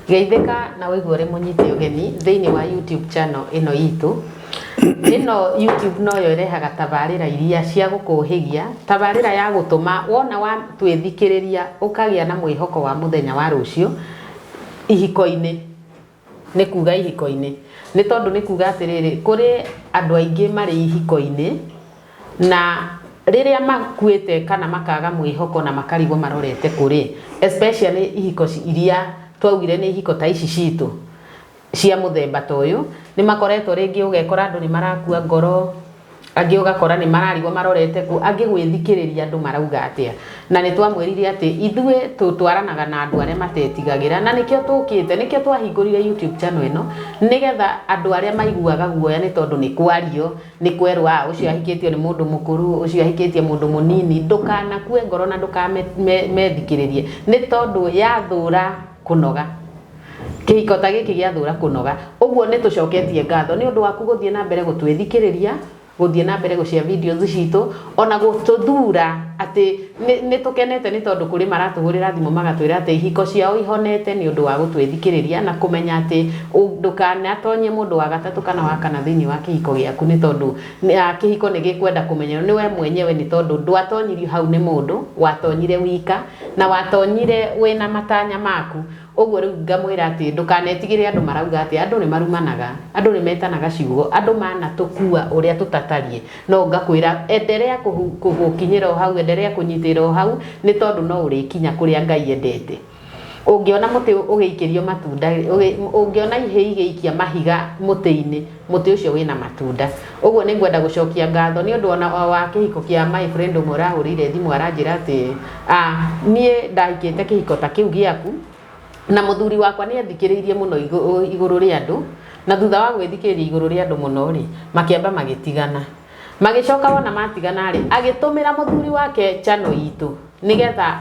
Geithĩka na ũigue ũrĩ mũnyite ũgeni thĩinĩ wa YouTube channel ĩno itũ. Ĩno YouTube noyo ĩrehaga tabarĩra iria cia gũkũhĩgia, tabarĩra ya gũtũma wona wa twĩthikĩrĩria ũkagĩa na mwĩhoko wa mũthenya wa rũciũ ihiko-inĩ. Nĩ kuga ihiko-inĩ, nĩ tondũ nĩ kuga atĩrĩrĩ, kũrĩ andũ aingĩ marĩ ihiko-inĩ, na rĩrĩa makuĩte kana makaga mwĩhoko na makarigwo marorete kũ rĩ, especially ihiko iria twaugire nĩ ihiko ta ici citũ, cia mũthemba ta ũyũ, nĩ makoretwo rĩngĩ ũgekora andũ nĩ marakua ngoro, Angĩ ũgakora nĩ mararigwo marorete kũ, angĩ gwĩthikĩrĩria andũ marauga atĩa. Na nĩ twamwĩrire atĩ ithuĩ tũtwaranaga na andũ arĩa matetigagĩra, na nĩkĩo tũkĩte, nĩkĩo twahingũrire YouTube channel ĩno, nĩgetha andũ arĩa maiguaga guoya nĩ tondũ nĩ kwario, nĩ kwerwo aa ũcio ahikĩtio nĩ mũndũ mũkũrũ, ũcio ahikĩtie mũndũ mũnini, ndũkanakue ngoro na ndũkamethikĩrĩrie, nĩ tondũ yathũra kũnoga. Kĩhiko ta gĩkĩ gĩathũra kũnoga. Ũguo nĩ tũcoketie ngatho nĩ ũndũ waku gũthiĩ na mbere gũtwĩthikĩrĩria, gũthiĩ na mbere gũ share videos citũ, ona gũtũthura atĩ nĩ tũkenete nĩ tondũ kũrĩ maratũhũrĩra thimũ magatwĩra atĩ ihiko ciao ihonete nĩ ũndũ wa gũtwĩthikĩrĩria na kũmenya atĩ ndũkanatonyie mũndũ wa gatatũ kana wa kana thĩinĩ wa kĩhiko gĩaku nĩ tondũ kĩhiko nĩ gĩkwenda kũmenyerwo nĩ we mwenyewe nĩ tondũ ndwatonyirio hau nĩ mũndũ, watonyire wika na watonyire wĩna matanya maku. Ũguo rĩu ngamwĩra atĩ ndũkanetigĩre andũ marauga atĩa, andũ nĩ marumanaga, andũ nĩ metanaga ciugo, andũ manatũkua ũrĩa tũtatariĩ, no ngakwĩra endelea gũkinyĩra o hau, endelea kũnyitĩrĩra o hau, nĩ tondũ no ũrĩkinya kũrĩa Ngai endete. Ũngĩona mũtĩ ũgĩikĩrio matunda, ũngĩona ihĩĩ igĩikia mahiga mũtĩ-inĩ, mũtĩ ũcio wĩna matunda. Ũguo nĩ ngwenda gũcokia ngatho nĩ ũndũ ona wa kĩhiko kĩa my friend ũmwe ũrahũrĩire thimũ aranjĩra atĩ ah, niĩ ndahikĩte kĩhiko ta kĩu gĩaku na mũthuri wakwa nĩ ethikĩrĩirie mũno igũrũ rĩa andũ, na thutha wa gwĩthikĩrĩria igũrũ rĩa andũ mũno rĩ, makĩamba magĩtigana. Magĩcoka wona matigana rĩ, agĩtũmĩra mũthuri wake channel itũ nĩgetha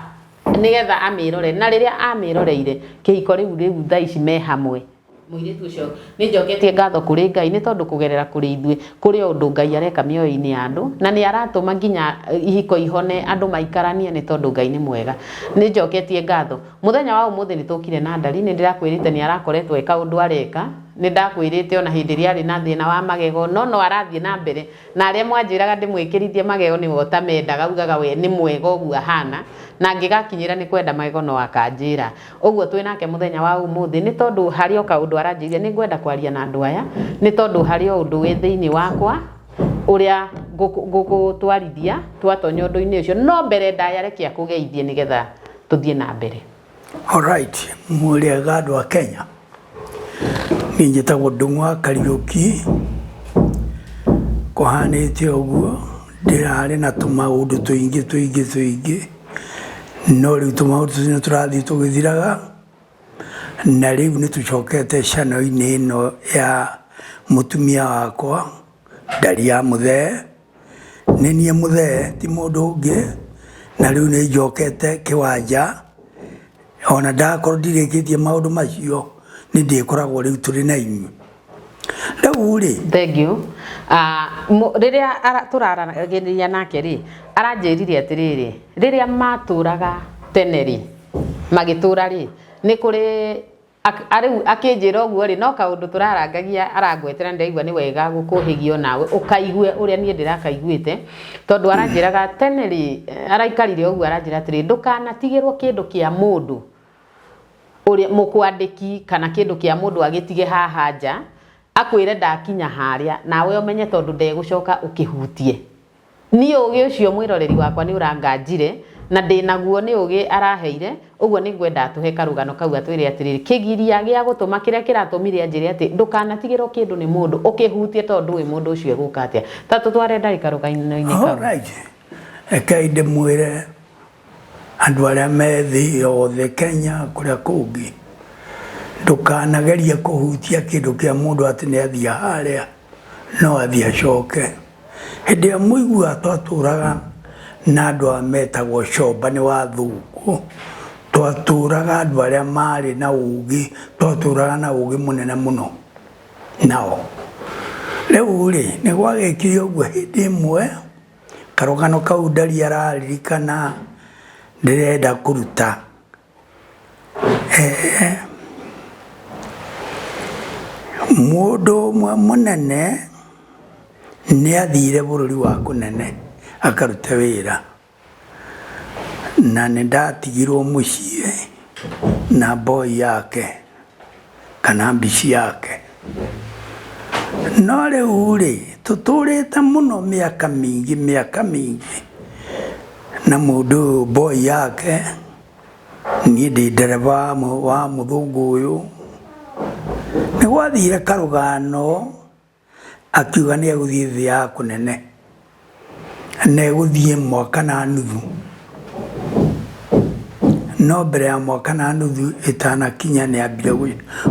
nĩgetha amĩrore, na rĩrĩa amĩroreire kĩhiko rĩu rĩu thaa ici me hamwe. Mũirĩtu ũcio nĩ njoketie ngatho kũrĩ Ngai nĩ tondũ kũgerera kũrĩ ithuĩ kũrĩ o ũndũ Ngai areka mĩoyo-inĩ ya andũ na nĩ aratũma nginya ihiko ihone andũ maikaranie nĩ tondũ Ngai nĩ mwega. Nĩ njoketie ngatho. Mũthenya wa ũmũthĩ nĩ tũkire na ndari nĩ ndĩrakwĩrĩte nĩ arakoretwo e kaũndũ areka, nĩ ndakwĩrĩte ona hĩndĩ ĩrĩa arĩ na thĩna wa magego no no arathiĩ na mbere Na arĩa mwanjĩraga ndĩmwĩkĩrithie magego nĩwe ũtamendaga, augaga we nĩ mwega ũguo ahana, na angĩgakinyĩra nĩ kwenda magego no akanjĩra. Ũguo twĩ nake mũthenya wa ũmũthĩ nĩ tondũ harĩ o kaũndũ aranjĩrire nĩ ngwenda kwaria na andũ aya, nĩ tondũ harĩ o ũndũ wĩ thĩinĩ wakwa ũrĩa ngũgũtwarithia twatonya ũndũ-inĩ ũcio. No mbere ndaya reke akũgeithie nĩgetha tũthiĩ na mbere. Alright, mwĩrĩega andũ a Kenya. Niĩ njĩtagwo Ndung'u wa Kariũki, kũhanĩte ũguo ndĩrarĩ na tũmaũndũ tũingĩ tũingĩ tũingĩ, no rĩu tũmaũndũ tũcio nĩ tũrathiĩ tũgĩthiraga, na rĩu nĩ tũcokete channel -inĩ ĩno ya mũtumia wakwa, Ndaria Mũthee. Nĩ niĩ mũthee ti mũndũ ũngĩ, na rĩu nĩ njokete kĩwanja, ona ndakorwo ndirĩkĩtie maũndũ macio, nĩ ndĩkoragwo rĩu tũrĩ na inyuĩ. Rĩu rĩ, Thank you. Rĩrĩa tũraranagĩria nake rĩ, aranjĩrire atĩrĩrĩ, rĩrĩa matũraga tene rĩ, magĩtũra rĩ, nĩ kũrĩ Rĩu akĩnjĩra ũguo rĩ, no kaũndũ tũrarangagia arangwetera ndĩraigua nĩ wega gũkũhĩgia onawe ũkaigue ũrĩa niĩ ndĩrakaiguĩte, tondũ aranjĩraga tene rĩ, araikarire ũguo aranjĩra atĩrĩ, ndũkanatigĩrwo kĩndũ kĩa mũndũ ũrĩa mũkwandĩki kana kĩndũ kĩa mũndũ agĩtige haha nja, akwĩre ndakinya harĩa, nawe ũmenye tondũ ndegũcoka ũkĩhutie. Niĩ ũũgĩ ũcio mwĩroreri wakwa nĩ ũranganjire, na ndĩ naguo nĩ ũũgĩ araheire, ũguo nĩ ngwenda atũhe karũgano kau atwĩre atĩrĩrĩ, kĩgiria gĩa gũtũma kĩrĩa kĩratũmire anjĩre atĩ ndũkanatigĩrwo kĩndũ nĩ mũndũ ũkĩhutie tondũ ndũĩ mũndũ ũcio egũka atĩa. Ta tũtware ndarĩ karũgano-inĩ kau. Alright. Rekei ndĩmwĩre andũ arĩa me thĩ yothe Kenya kũrĩa kũngĩ, ndũkanagerie kũhutia kĩndũ kĩa mũndũ atĩ nĩ athiĩ harĩa, no athiĩ acoke. Hĩndĩ ĩrĩa mũiguaga twatũraga na andũ aya metagwo Comba nĩ wathũngũ, twatũraga andũ arĩa marĩ na ũgĩ, twatũraga na ũgĩ mũnene mũno nao. Rĩu rĩ, nĩ gwagĩkire ũguo hĩndĩ ĩmwe, karũgano kau Ndari araririkana ndĩrenda kũruta. Mũndũ ũmwe mũnene nĩ athire bũrũri wa kũnene akarute wĩra, na nĩ ndatigirwo mũciĩ na boy yake kana mbici yake. No rĩu rĩ, tũtũrĩte mũno mĩaka mĩingĩ mĩaka mĩingĩ na mũndũ ũyũ boy yake, niĩ ndĩ ndereba wa mũthũngũ ũyũ. Nĩ gwathire karũgano akiuga nĩ egũthiĩ thĩ ya kũnene na egũthiĩ mwaka na nuthu, no mbere ya mwaka na nuthu ĩtanakinya nĩ ambire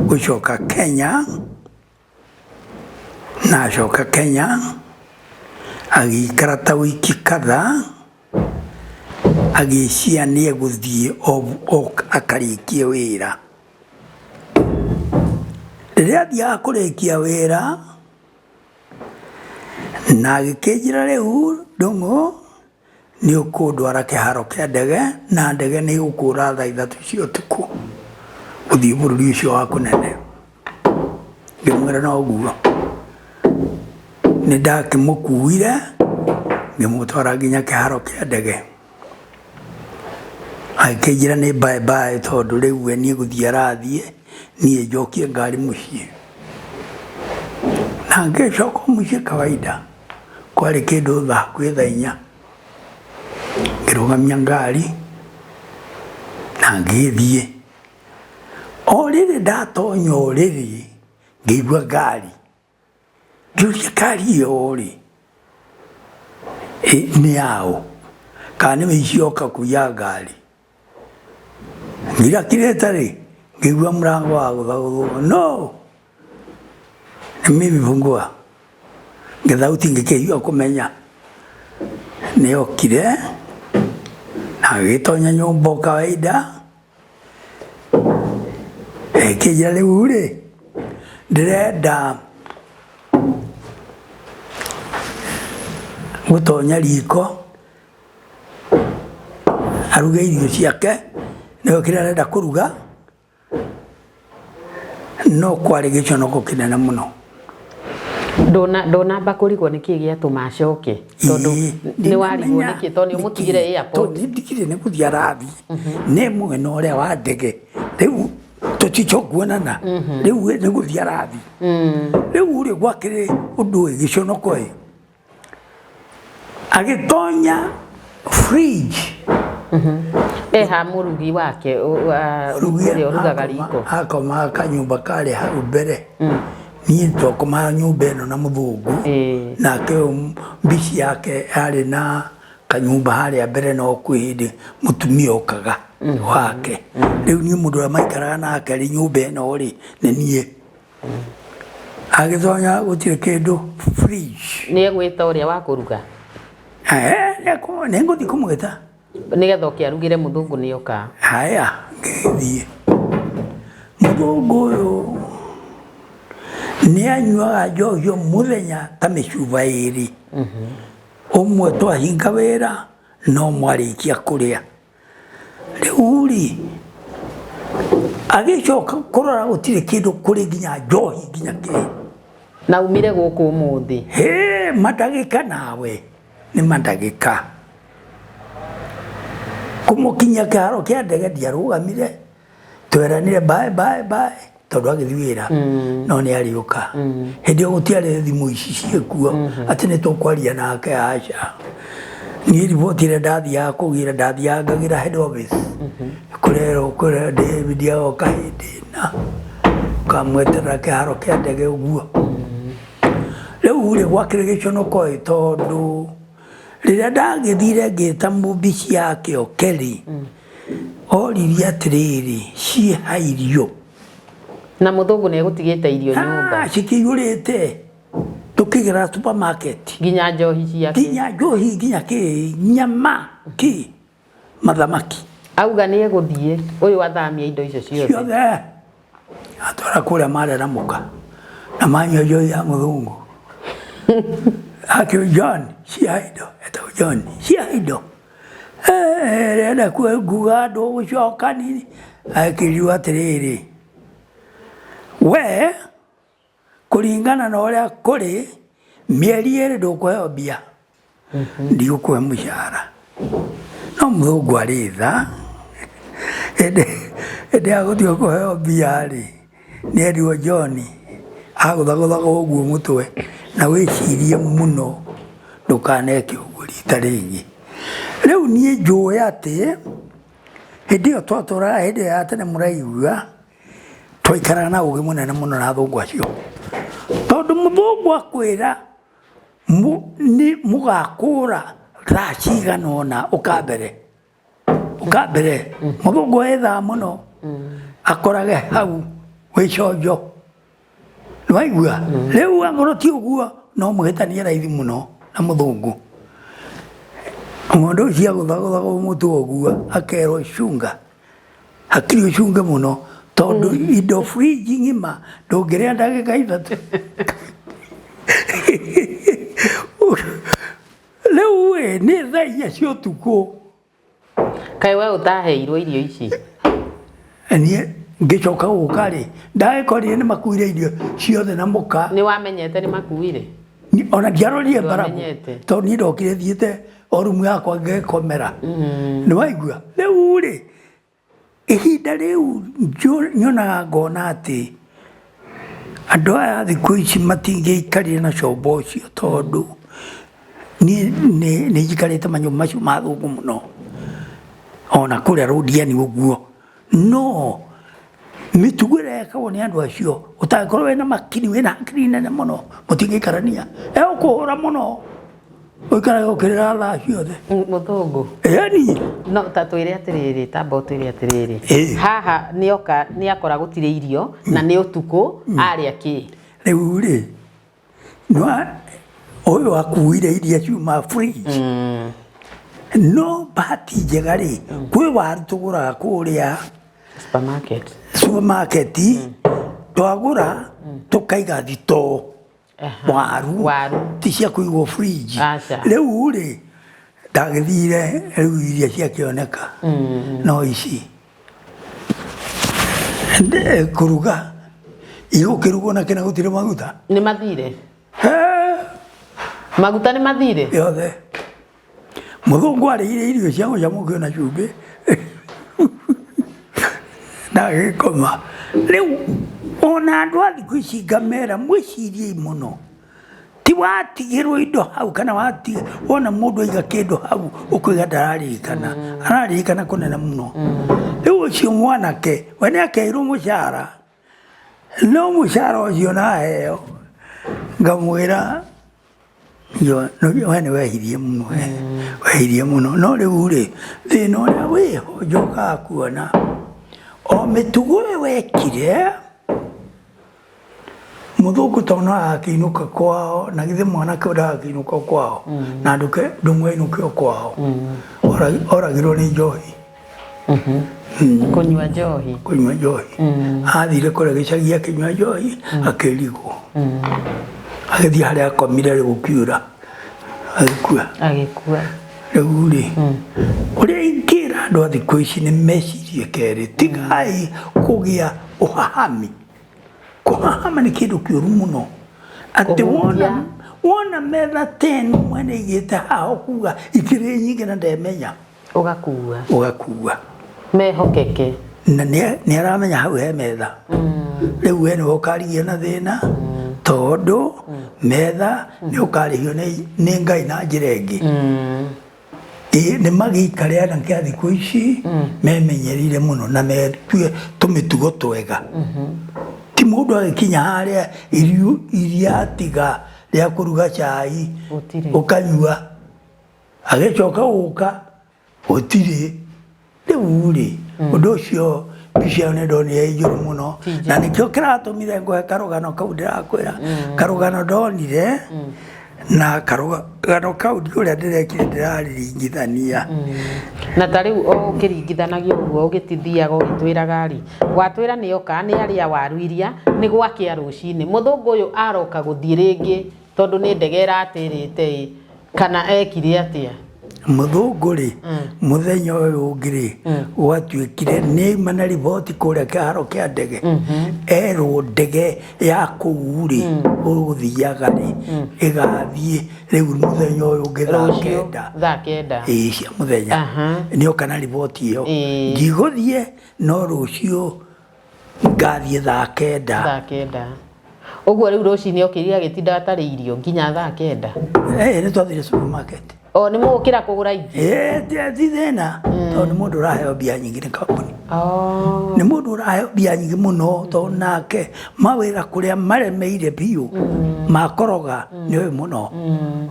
gũcoka Kenya, na acoka Kenya agĩikara ta wiki kadhaa, agĩcia nĩ egũthiĩ akarĩkie wĩra. Rĩrĩa athiaga kũrĩkia wĩra, na agĩkĩnjĩra rĩu Ndũng'ũ nĩ ũkũndwara kĩharo kĩa ndege na ndege nĩ ĩgũkũra thaa 3 cia ũtukũ gũthiĩ bũrũri ũcio wa kũnene. Ngĩmwĩra noguo. Nĩ ndakĩmũkuire ngĩmũtwara nginya kĩharo kĩa ndege. Agĩkĩnjĩra nĩ bye bye tondũ rĩu we niĩ gũthiĩ arathiĩ, niĩ njokie ngari mũciĩ. Na ngĩcoka mũciĩ kawaida, kwarĩ kĩndũ thaa hakuhĩ thaa 4. Ngĩrũgamia ngari na ngĩthiĩ. O rĩrĩ ndatonya ũrĩrĩ, ngĩigua ngari. Ngĩũria ngari ĩyo rĩ, nĩ yaũ? Kana nĩ ũici oka kũiya ngari? Ngirakirĩte rĩ, ngĩigua mũrango wagũthagũthwo, no nĩ mimi fungua. Ngĩthauti ngĩkĩigua kũmenya nĩ okire na agĩtonya nyũmba o kawaida. Ĩkĩnjĩra rĩu rĩ, ndĩrenda gũtonya riko aruge irio ciake, nĩwe kĩrĩa arenda kũruga, no kwarĩ gĩconoko kĩnene mũno. Ndũnamba kũrigwo nĩkĩ gĩatũma acoke tondũ nĩ warigwo nĩkĩ tondũ nĩ ũmũtigire airport. Tondũ ndigire nĩ gũthiĩ arathiĩ nĩ mwena ũrĩa wa ndege, rĩu tũticoka kuonana, rĩu nĩ gũthiĩ arathiĩ. Rĩu rĩ gwakĩrĩ ũndũ ĩ gĩconoko ĩ, agĩtonya fridge. Eha mũrugi wake ũrĩa ũrugaga riko. Akomaga kanyũmba karĩ hau mbere. Niĩ twakomaga nyũmba ĩno na mũthũngũ, nake ũyũ mbici yake yarĩ na kanyũmba harĩa mbere, no kwĩ hĩndĩ mũtumia okaga wake. Rĩu niĩ mũndũ ũrĩa maikaraga nake rĩ nyũmba ĩno rĩ nĩ niĩ. Agĩtonya gũtirĩ kĩndũ fridge. Nĩ egwĩta ũrĩa wa kũruga? Nĩ ngũthiĩ kũmwĩta. Nĩgetha oke arugĩre mũthũngũ nĩ oka. Haya, ngĩthiĩ. Mũthũngũ ũyũ nĩ anyuaga njohi o mũthenya ta mĩcuba 2. Ũmwe twahinga wĩra no mwarĩkia kũrĩa. Rĩu rĩ, agĩcoka kũrora gũtirĩ kĩndũ kũrĩ nginya njohi nginya kĩ. Na umire gũkũ ũmũthĩ? Hĩ, mandagĩka nawe, nĩ mandagĩka. Kũmũkinyia kĩharo kĩa ndege ndiarũgamire, tweranire bye bye bye tondũ agĩthiĩ wĩra no nĩ arĩũka. Hĩndĩ ĩyo gũtiarĩ thimũ ici ciĩkuo atĩ nĩ tũkwaria nake, aca. Niĩ riboti ĩrĩa ndathiaga kũgĩra, ndathiaga ngagĩra head office kũrerwo kũrĩa David agoka hĩndĩ ĩna, ũkamweterera kĩharo kĩa ndege ũguo. Rĩu rĩ gwakĩrĩ gĩconoko ĩ tondũ rĩrĩa ndagĩthire ngĩta mũmbici yake oke rĩ, oririe atĩrĩrĩ, ciĩha irio? Na mũthũngũ nĩ egũtigĩte irio nyũmba? Cikĩiyũrĩte tũkĩgera supermarket. Nginya njohi ciake? Nginya njohi, nginya kĩ, nyama, kĩ, mathamaki. Auga nĩ egũthiĩ, ũyũ athamia indo icio ciothe? Ciothe. Atwara kũrĩa marera mũka na manyua njohi ya mũthũngũ. Akĩũria John, ciĩha indo? Etagwo John, ciĩha indo? Renda nguga ndũgũcoka nini. Akĩrirwo atĩrĩrĩ, we Kũringana na ũrĩa kũrĩ, mĩeri 2 ndũkũheo mbia, ndigũkũhe mũcara. No mũthũngũ arĩ tha, hĩndĩ hĩndĩ ya gũtua kũheo mbia rĩ, nĩ erirwo John agũthagũthaga ũguo mũtwe na wĩcirie mũno ndũkaneke ũguo rita rĩngĩ. Rĩu niĩ njũĩ atĩ hĩndĩ ĩyo twatũraga hĩndĩ ĩyo ya tene mũraigua, twaikaraga na ũgĩ mũnene mũno na athũngũ acio. Tondũ mũthũngũ akwĩra nĩ mũgakũra thaa cigana ũna ũka mbere, ũka mbere. Mũthũngũ e thaa mũno, akorage hau wĩ conjo. Nĩwaigua? Rĩu angorwo ti ũguo no mũhĩtanie raithi mũno na mũthũngũ. Mũndũ ũcio agũthagũthagwo mũtwe ũguo akerwo cunga, hakiri ũcunge mũno tondũ indo fridge ng'ima ndũngĩrĩa ndagĩka 3. Rĩu ĩ nĩ thaa 4 cia ũtukũ. Kaĩ we ũtaheirwo irio ici? Niĩ ngĩcoka gũka rĩ, ndagĩkorire nĩ makuire irio ciothe na mũka. Nĩ wamenyete nĩ makuire? Ona ndiarorire mbarabu Ndwamenyete. tondũ niĩ ndokire thiĩte o rumu yakwa ngĩkomera. Nĩ waigua? Rĩu rĩ, ihinda rĩu nyonaga ngona atĩ andũ aya thikũ ici matingĩikarire na combo ũcio tondũ niĩ nĩ njikarĩte manyũmba macio ma athũngũ mũno ona kũrĩa Rũndiani ũguo, no mĩtugo ĩrĩa ĩkagwo nĩ andũ acio ũtangĩkorwo wĩna makiri wĩna hakiri nene mũno mũtingĩikarania, egũkũhũra mũno ũikarage ũkĩrĩra thaa ciothe. Mũthũngũ. Ĩni. No ta twĩre atĩrĩrĩ, tamba ũtwĩre atĩrĩrĩ. Ĩĩ. Haha nĩoka nĩakora gũtirĩ irio na nĩ ũtukũ arĩa kĩ? Rĩu rĩ, ũyũ akuire iria ciuma fridge. No bahati njega rĩ, kwĩ waru tũgũraga kũrĩa Supermarket. Supermarket, twagũra tũkaiga thitoo. Waru. Waru. Ti cia kũigwo fridge. Aca. Rĩu rĩ, ndagĩthire rĩu iria ciakĩoneka. No ici kũruga igũkĩrugwo na kĩna gũtirĩ maguta. Nĩ mathire? He. Maguta nĩ mathire? Yothe. Mũthũngũ arĩire irio cia gũcamũkio na cumbĩ na agĩkoma. Rĩu ona andũ a thikũ ici ngamera mwĩciriei mũno, ti watigĩrwo indo hau kana wona mũndũ aiga kĩndũ hau ũkauga ndararirikana, araririkana kũnene mũno. Rĩu ũcio mwanake we nĩ akeirwo mũcara, no mũcara ũcio naheo ngamwĩra we nĩ wehirie mũno, wehirie mũno. No rĩu rĩ, thĩna ũrĩa wĩho njokaga kuona o mĩtugo ĩyo wekire, mũthũngũ tondũ no agakĩinũka kwao, na githĩ mwanake ũyũ ndagakĩinũka kwao, na ndũmwe ainũke o kwao, oragirwo nĩ njohi. Kũnyua njohi. Kũnyua njohi. Athire kũrĩa gĩcagi akĩnyua njohi, akĩrigwo. Agĩthiĩ harĩa akomire rĩ gũkiura, agĩkua. Agĩkua. Rĩu rĩ, ũrĩa ingĩra andũ a thikũ ici nĩ mecirie kerĩ, tigai kũgĩa ũhahami. Kũhahama nĩ kĩndũ kĩũru mũno. Atĩ Kũhutia. wona metha ta ĩno mwene aigĩte haha ũkuga ikĩrĩ nyingĩ na ndemenya. Ũgakua. Ũgakua. Mehokeke. Na nĩ aramenya hau he metha. Rĩu we nĩwe ũkarigio na thĩna, tondũ metha nĩ ũkarĩhio nĩ Ngai na njĩra ĩngĩ. Nĩ magĩikare anake a thikũ ici memenyereire mũno na metue tũmĩtugo twega. Ti mũndũ agĩkinya harĩa irio iria atiga rĩa kũruga cai Gũtirĩ. ũkanyua agĩcoka gũka gũtirĩ. Rĩu rĩ, ũndũ ũcio mbica ĩyo nĩ ndonire ĩ njũru mũno, na nĩkĩo kĩratũmire ngũhe karũgano kau ndĩrakwĩra. Karũgano ndonire na karũgano kau ndi ũrĩa ndĩrekire ndĩraringithania. Na ta rĩu o ũkĩringithanagia ũguo ũgĩtithiaga ũgĩtwĩraga rĩ, watwĩra nĩ oka nĩ arĩa waru iria nĩ gwakĩa rũcinĩ. Mũthũngũ ũyũ aroka gũthiĩ rĩngĩ tondũ nĩ ndege ĩratĩrĩte ĩ, kana ekire atĩa? Mũthũngũ rĩ, mũthenya ũyũ ũngĩ rĩ, gwatuĩkire nĩ aima na riboti kũrĩa kĩharo kĩa ndege, erwo ndege ya kũu rĩ, ũgũthiaga rĩ, ĩgathiĩ rĩu mũthenya ũyũ ũngĩ thaa Rũciũ 9. Thaa 9. Ĩĩ, cia mũthenya. Nĩoka na riboti ĩyo. Ndigũthiĩ, no rũciũ ngathiĩ thaa 9. Thaa 9. Ũguo rĩu rũcinĩ okĩrire agĩtinda atarĩ irio nginya thaa 9. Ĩĩ, nĩ twathire supermarket. O nĩ mũgũkĩra kũgũra ingĩ? Ĩĩ, ti thĩna, tondũ nĩ mũndũ ũraheo mbia nyingĩ nĩ kambuni. Nĩ mũndũ ũraheo mbia nyingĩ mũno, tondũ nake mawĩra kũrĩa maremeire biũ makoroga nĩ ũyũ mũno.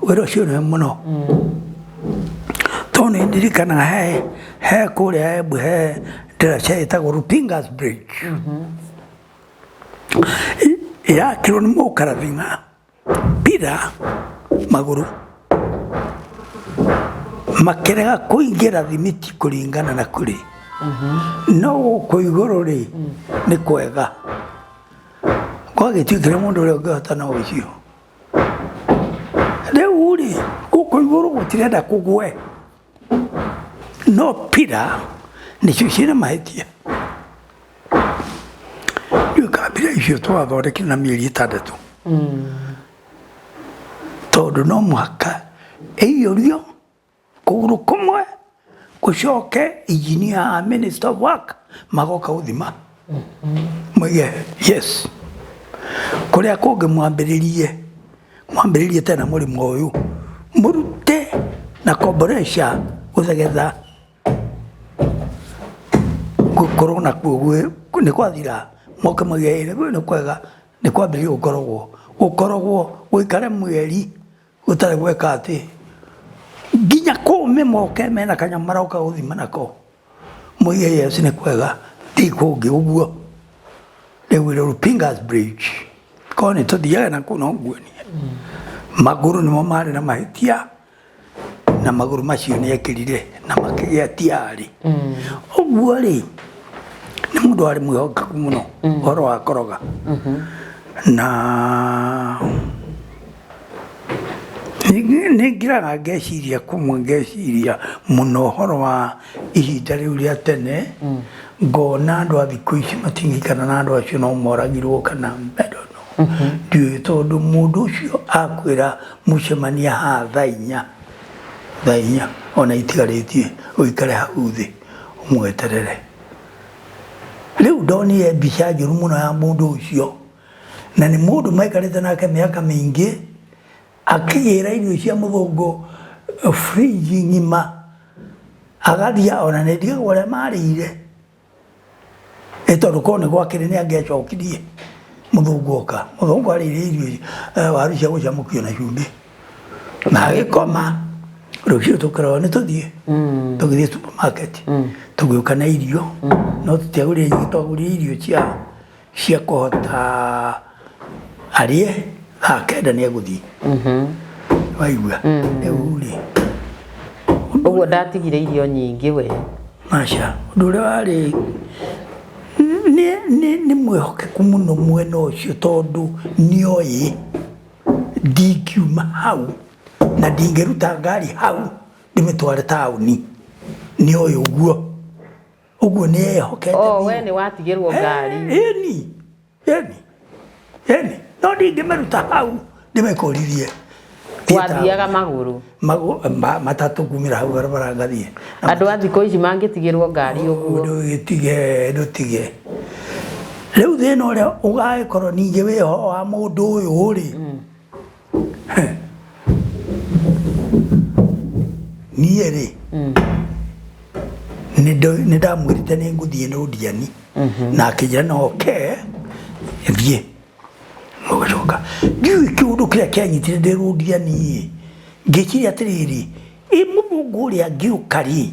Wĩra ũcio nĩ mũno. Tondũ nĩ ndirikanaga he kũrĩa Embu he ndaraca ĩtagwo Rupingas Bridge. Ĩrakĩrwo nĩ mũkarathing'a pira magũrũ makĩrega kũingĩra thimiti kũringana na kũrĩ, no gũkũ igũrũ rĩ nĩ kwega, gwagĩtuĩkire mũndũ ũrĩa ũngĩhota no ũcio. Rĩu rĩ, gũkũ igũrũ gũtirenda kũgwe, no pira nĩcio ciĩna mahĩtia. Ndiũĩ kana pira icio twathondekire na mĩeri 6, tondũ no mũhaka ĩiyũrio kũgũrũ kũmwe, gũcoke engineer a Minister of Work magoka gũthima moige yes, kũrĩa kũngĩ mwambĩrĩrie tena mũrĩmo ũyũ, mũrute na komboreca gũthegetha gũkorwo nakuo nĩ kwathira, moke moige nĩ kwega, nĩ kwambĩrĩria gũkorogwo gũikare mweri gũtarĩ gweka atĩ nginya kũme moke mena kanyamũ maroka gũthima nako, moige yes, nĩ kwega, ti kũngĩ ũguo. Rĩu ĩrĩ Rupingas Bridge korwo nĩ tũthiaga na kũu no nguonie magũrũ nĩmo marĩ na mahĩtia, na magũrũ macio nĩ ekĩrire na makĩgĩa tiarĩ. Ũguo rĩ, nĩ mũndũ warĩ mwĩhokeku mũno ũhoro wa koroga, na nĩ ngiraga ngeciria kũmwe, ngeciria mũno ũhoro wa ihinda rĩu rĩa tene, ngona andũ a thikũ ici matingĩikara na andũ acio, no moragirwo kana I don't know, ndiũĩ, tondũ mũndũ ũcio akwĩra mũcemania haha thaa 4, thaa 4 ona itigarĩtie, ũikare hau thĩ ũmweterere. Rĩu ndonire mbica njũru mũno ya mũndũ ũcio, na nĩ mũndũ maikarĩte nake mĩaka mĩingĩ, akĩgĩra irio cia mũthũngũ fridge ng'ima, agathiĩ ona nĩ ndigagwo ũrĩa marĩire, ĩ tondũ korwo nĩ gwakĩrĩ nĩ angĩacokirie mũthũngũ oka. Mũthũngũ arĩire irio waru cia gũcamũkio na cumbĩ na agĩkoma. Rũciũ tũkĩrwo nĩ tũthiĩ, tũgĩthiĩ supermarket, tũgĩũka na irio, no tũtiagũrire nyingĩ, twagũrire irio cia kũhota arĩe thaa 9 nĩ egũthiĩ. Waigua rĩu rĩ. Ũguo ndatigire irio nyingĩ we? Aca, ũndũ ũrĩa warĩ nĩ mwĩhokeku mũno mwena ũcio, tondũ nĩoĩ ndingiuma hau na ndingĩruta ngari hau ndĩmĩtware taũni, nĩoĩ ũguo, ũguo nĩ ehokete. O we nĩ watigĩrwo ngari? Ĩni, ĩni, ĩni, no ndingĩmĩruta hau ndĩmĩkũrithie. Wathiaga magũrũ? Matatũ kumĩra hau barabara ngathiĩ. Andũ a thikũ ici mangĩtigĩrwo ngari ũguo? Ndũgĩtige, ndũtige. Rĩu thĩna ũrĩa ũgagĩkorwo ningĩ wĩho wa mũndũ ũyũ rĩ, niĩ rĩ, nĩ ndamwĩrĩte nĩ ngũthiĩ Nũndiani, na akĩnjĩra no oke thiĩ. Ũgacoka ndiũĩ kĩũndũ kĩrĩa kĩanyitire ndĩ Rũndiani ĩ, ngĩciria atĩrĩrĩ, ĩ mũthũngũ ũrĩa angĩũka rĩ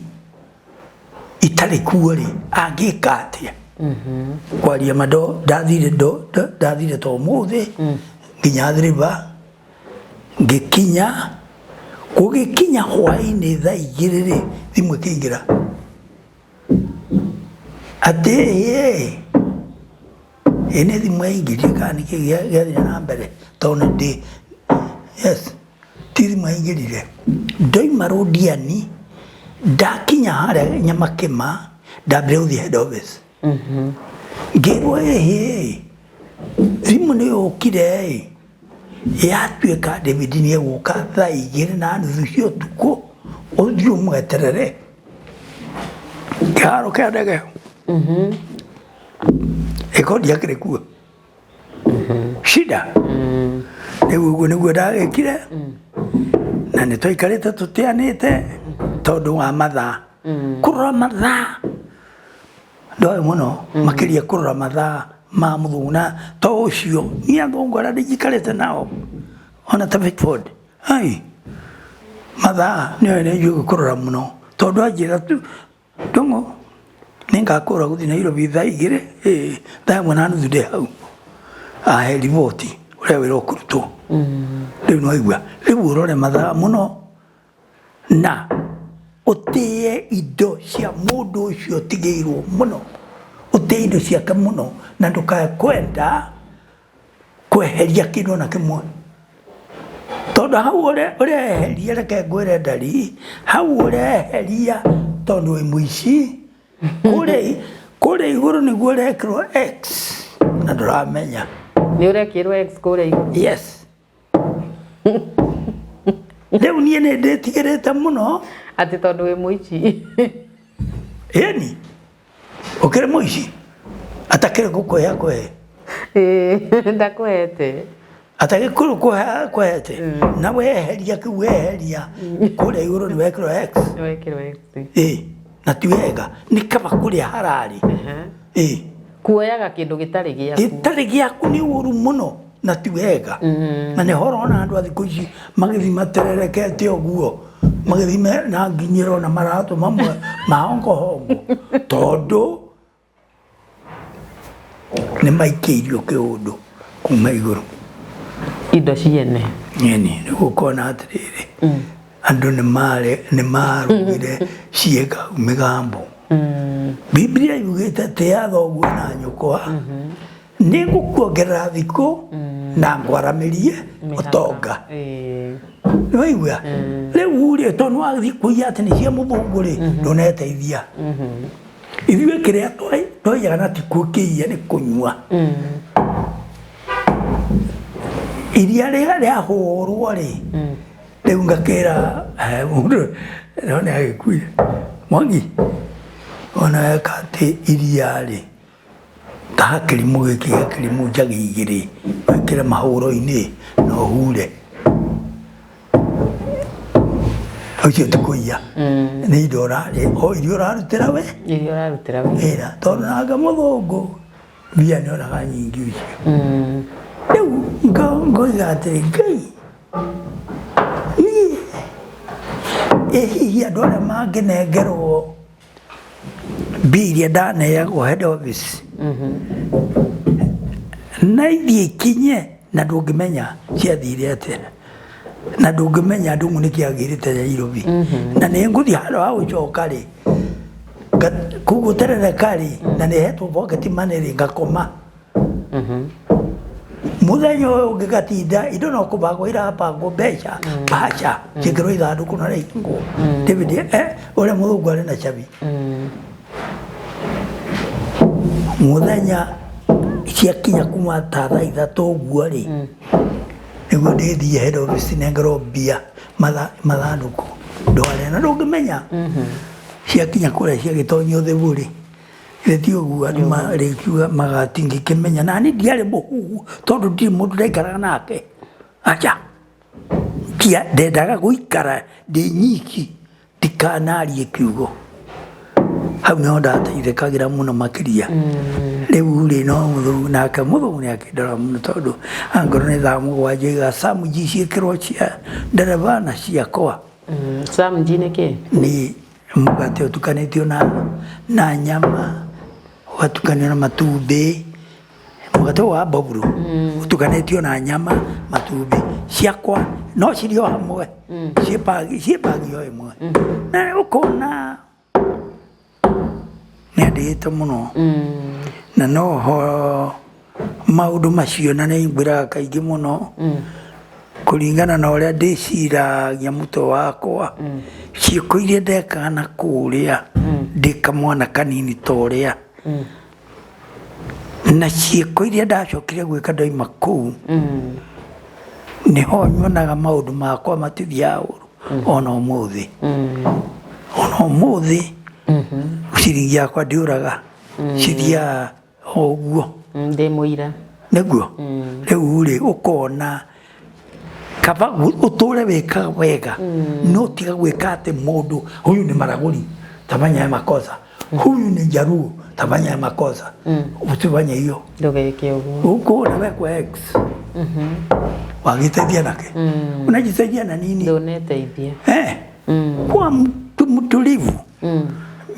itarĩ kuo rĩ, angĩka atĩa? Kwaria ma, ndathire ndathire ta ũmũthĩ nginya Thiriba, ngĩkinya, gũgĩkinya hwaĩ-inĩ thaa 2 rĩ, thimũ ĩkĩingĩra atĩ ĩ ĩ nĩ thimũ yaingĩrire kana nĩkĩ gĩathire na mbere, tondũ ndĩ yes. Ti thimũ yaingĩrire. Ndoima Rũndiani, ndakinya harĩa Nyamakĩma, ndambire gũthiĩ head office. Ngĩrwo ĩhĩ, thimũ nĩ yũkire ĩ, yatuĩka David nĩ egũka thaa 2:30 cia ũtukũ, ũthiĩ ũmweterere kĩharo kĩa ndege. Ĩko ndiakĩrĩ kuo. Shida. Rĩu ũguo nĩguo ndagĩkire, na nĩ twaikarĩte tũteanĩte tondũ wa mathaa. Kũrora mathaa ndoĩ mũno makĩria kũrora mathaa ma mũthũngũ na to ũcio niĩ athũngũ arĩa ndĩnjikarĩte nao ona ta Bedford ai mathaa nĩo nĩ kũrora mũno tondũ anjĩra tu Ndũng'ũ nĩngakũra gũthiĩ Nairobi thaa 2, ĩĩ thaa 1:30 ndĩ hau ahe riboti ũrĩa wĩra ũkũrutwo. Rĩu nĩwaigua, rĩu ũrore mathaa mũno na ũtĩe indo cia mũndũ ũcio ũtigĩirwo mũno, ũtĩe indo ciake mũno na ndũkae kwenda kweheria kĩndũ ona kĩmwe. Tondũ hau ũreheria, reke ngwĩre ndari, hau ũreheria tondũ wĩ mũici, kũrĩa igũrũ nĩguo ũrekĩrwo X na ndũramenya. Nĩ ũrekĩrwo X kũrĩa igũrũ? Yes. Rĩu niĩ nĩ ndĩtigĩrĩte mũno. Atĩ tondũ wĩ mũici? Ĩni, ũkĩrĩ mũici atakĩrĩ gũkũhe akũhe. Ĩĩ, ndakũhete. Atagĩkũrũ kũhe akũhete na weheria kĩu weheria kũrĩa igũrũ nĩ wekĩrwo X. Nĩ wekĩrwo X. Ĩĩ, na ti wega, nĩ kaba kũrĩa hararĩ. Ĩĩ. Kuoyaga kĩndũ gĩtarĩ gĩaku. Gĩtarĩ gĩaku nĩ ũru mũno na ti wega. Na nĩho ũrona andũ a thikũ ici magĩthiĩ matererekete ũguo, magĩthiĩ na nginyĩro na maratũ mamwe mahongohongo, tondũ nĩ maikĩirio kĩũndũ kuma igũrũ. Indo ciene. Nyeni, rĩu ũkona atĩrĩrĩ, andũ nĩ marugire ciĩga mĩgambo. Biblia yugĩte tĩa thoguo na nyũkwa, nĩ ngũkuongerera thikũ na ngwaramĩrie ũtonga. Nĩwaigua? Rĩu rĩ, tondũ nĩwathiĩ kũiya atĩ nĩ cia mũthũngũ rĩ, ndũneteithia. Ithuĩ kĩrĩa twaiyaga na ti kũiya nĩ kũnyua. Iria rĩrĩa rĩahũrwo rĩ, rĩu ngakĩra mũndũ no nĩ agĩkuire Mwangi, ona eka atĩ iria rĩ, taha kĩrimũ gĩkĩ gĩa kĩrimũ njagi 2 wĩkĩre mahũro-inĩ na ũhure. Ũcio ti kũiya, nĩ indo ũrarĩa, o iria ũrarutĩra we. Iria ũrarutĩra we. Wĩra, tondũ nake mũthũngũ mbia nĩ onaga nyingĩ ũcio. Rĩu ngoiga atĩrĩ, Ngai, niĩ ĩ hihi andũ arĩa mangĩnengerwo mbia iria ndaneagwo head office na ithiĩ ikinye na ndũngĩmenya ciathire atĩa na ndũngĩmenya ndũng'ũ nĩkĩ agĩrĩte Nairobi na nĩ ngũthiĩ handũ ha gũcoka rĩ kũu gũterereka rĩ na nĩ hetwo pocket money rĩ ngakoma muthenya ũyũ ũngĩ gatinda indo no kũbangwo irabangwo mbeca mbaca ciĩkĩrwo ithandũkũ na rĩhingwo. David ũrĩa mũthũngũ arĩ na cabi mũthenya ciakinya kuma ta thaa 3 ũguo rĩ nĩguo ndĩthiĩ head office nengerwo mbia mathandũkũ ndware na ndũngĩmenya ciakinya kũrĩa ciagĩtonyio thĩbũrĩ githĩ ũguo andũ marĩkiuga magatingĩkĩmenya na niĩ ndiarĩ mũhuhu tondũ ndirĩ mũndũ ndaikaraga nake aca ndendaga gũikara ndĩ nyiki ndikanarie kiugo hau nĩho ndateithĩkagĩra mũno makĩria. Rĩu rĩ no mũthũngũ nake mũthũngũ nĩ akĩndora mũno tondũ angorwo nĩ thaa 7 oigaga Samji ciĩkĩrwo cia ndereba na ciakwa. Samji nĩ kĩ? Nĩ mũgate ũtukanĩtio na nyama ũgatukanio na matumbĩ mũgate ũyũ wa mbaburu ũtukanĩtio na nyama matumbĩ ciakwa no cirĩ o hamwe ciĩ bagi o ĩmwe na ũkona nĩ andĩĩte mũno na noho maũndũ macio na nĩ ngwĩraga kaingĩ mũno. Kũringana na ũrĩa ndĩciragia mũtwe wakwa, ciĩko iria ndekaga na kũrĩa ndĩ kamwana kanini ta ũrĩa, na ciĩko iria ndacokire gwĩka ndoima kũu, nĩho nyonaga maũndũ makwa matithiaga ũru ona ũmũthĩ. Ona ũmũthĩ ciringi yakwa ndĩũraga, cithiaga o ũguo. Ndĩ mũira. Nĩguo rĩu rĩ, ũkona kaba ũtũre wĩkaga wega, no tiga gwĩka atĩ mũndũ huyu ni maragũri tafanya ya makosa, huyu ni jaruo tafanya ya makosa, usifanye hiyo. Ndũgeke ũguo. Huko unawekwa X, wagiteithia nake, unajisaidia na nini? Ndũneteithia. Eh, kuwa mtu mtulivu.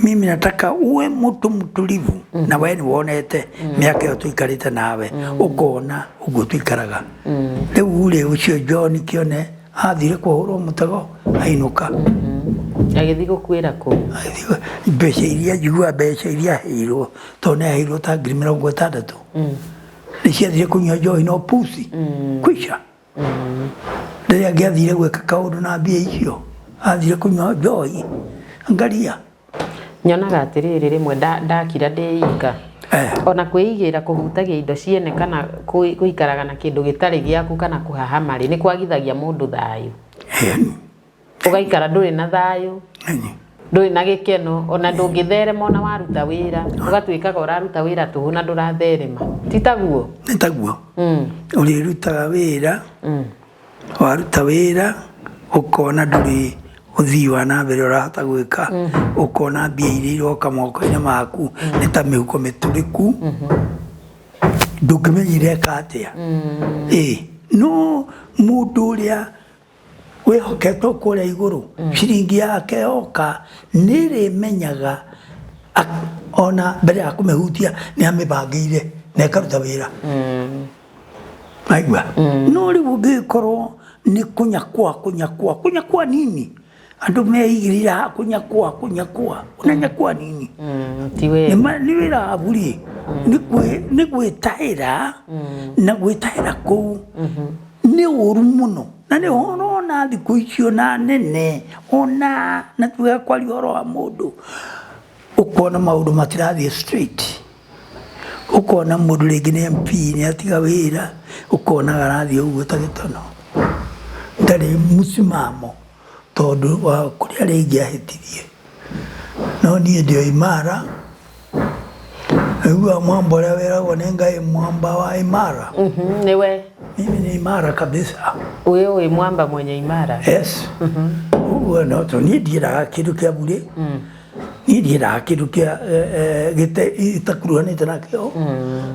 Mimi nataka uwe mtu mtulivu, na we nĩ wonete mĩaka ĩyo tũikarĩte nawe, ũkona ũguo tũikaraga. Rĩu rĩ, ũcio John Kĩone athire kũhũrwo mũtego, ainũka. Agĩthiĩ gũkuĩra kũ? Agĩthiĩ, mbeca iria njiguaga, mbeca iria aheirwo, tondũ nĩ aheirwo ta 60,000, nĩ ciathire kũnyua njohi no pusi kwisha. Rĩrĩa angĩathire gwĩka kaũndũ na mbia icio, athire kũnyua njohi. Angalia. Nyonaga atĩrĩrĩ, rĩmwe ndakira ndĩ ika, ona kwĩigĩra kũhutagia indo ciene kana gũikaraga na kĩndũ gĩtarĩ gĩaku kana kũhahama rĩ, nĩ kwagithagia mũndũ thayũ. Ũgaikara ndũrĩ na thayũ, ndũrĩ na gĩkeno, ona ndũngĩtherema. Ona waruta wĩra, ũgatuĩkaga ũraruta wĩra tũhũ na ndũratherema. Ti taguo? Nĩ taguo. Ũrĩrutaga wĩra, waruta wĩra ũkona ndũrĩ ũthii wa na mbere ũrahota gwĩka, ũkona mbia iria iroka moko-inĩ maku nĩ ta mĩhuko mĩtũrĩku, ndũngĩmenya ireka atĩa. Ĩ no mũndũ ũrĩa wĩhoketwo kũrĩa igũrũ, ciringi yake yoka nĩ ĩrĩmenyaga ona mbere ya kũmĩhutia nĩ amĩbangĩire na ĩkaruta wĩra. Aigua? No rĩu ũngĩkorwo nĩ kũnyakua kũnyakua kũnyakua nini, andũ meigĩrĩire haha kũnyakua kũnyakua, unanyakua nini? Ti wega. Nĩ wĩra wa buri, nĩ gwĩtahĩra, na gwĩtahĩra kũu nĩ ũru mũno, na nĩ ũrona thikũ icio na nene ona na tuge kwaria ũhoro wa mũndũ, ũkona maũndũ matirathiĩ straight. Ũkona mũndũ rĩngĩ nĩ MP, nĩ atiga wĩra, ũkonaga arathiĩ ũguo ta gĩtono, ndarĩ mũsimamo tondũ wa kũrĩa rĩngĩ ahĩtirie. No niĩ ndĩ o imara. Nĩguo mwamba ũrĩa wĩragwo nĩ Ngai, mwamba wa imara. Nĩwe. Mimi ni imara kabisa. Ũyũ wĩ mwamba mwenye imara. Yes, ũguo no to niĩ ndiendaga kĩndũ kĩa burĩ, niĩ ndiendaga kĩndũ kĩa gĩte itakuruhanĩte nakĩo.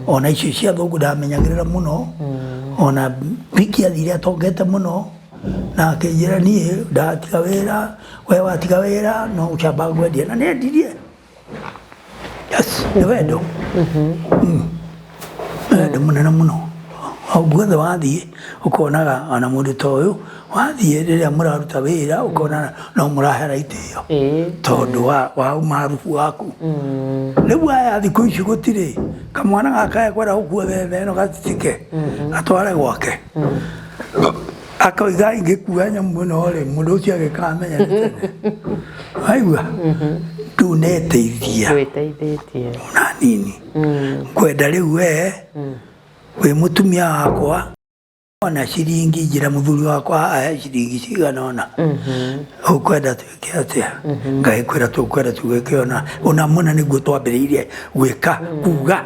Ona icio cia thũngũ ndamenyagĩrĩra mũno. Ona Biki athire atongete mũno na akĩnjĩra, "Niĩ ndatiga wĩra, we watiga wĩra no ũcamba ngwendia," na nĩendirie. Yes, nĩ wendo. Nĩ wendo mũnene mũno. O guothe wathiĩ ũkonaga ona mũndũ ta ũyũ wathiĩ rĩrĩa mũraruta wĩra, ũkona no mũrahera itĩo tondũ wa ũmarubu waku. Rĩu aya thikũ ici gũtirĩ kamwana gaka gekwenda gũkua mbembe ĩno gatitike atware gwake, akoiga, "Ingĩkua nyamũ ĩno rĩ, mũndũ ũcio agĩkamenya nĩ tene." Waigua ndũneteithia. Ndwĩteithĩtie. Ona nini. Ngwenda rĩu we wĩ mũtumia wakwa, ona ciringi njĩra mũthuri wakwa ahe ciringi cigana ũna, ũkwenda twĩke atĩa? Ngagĩkwĩra tũkwenda tũgĩke ũna ũna mũna, nĩguo twambĩrĩirie gwĩka, kuga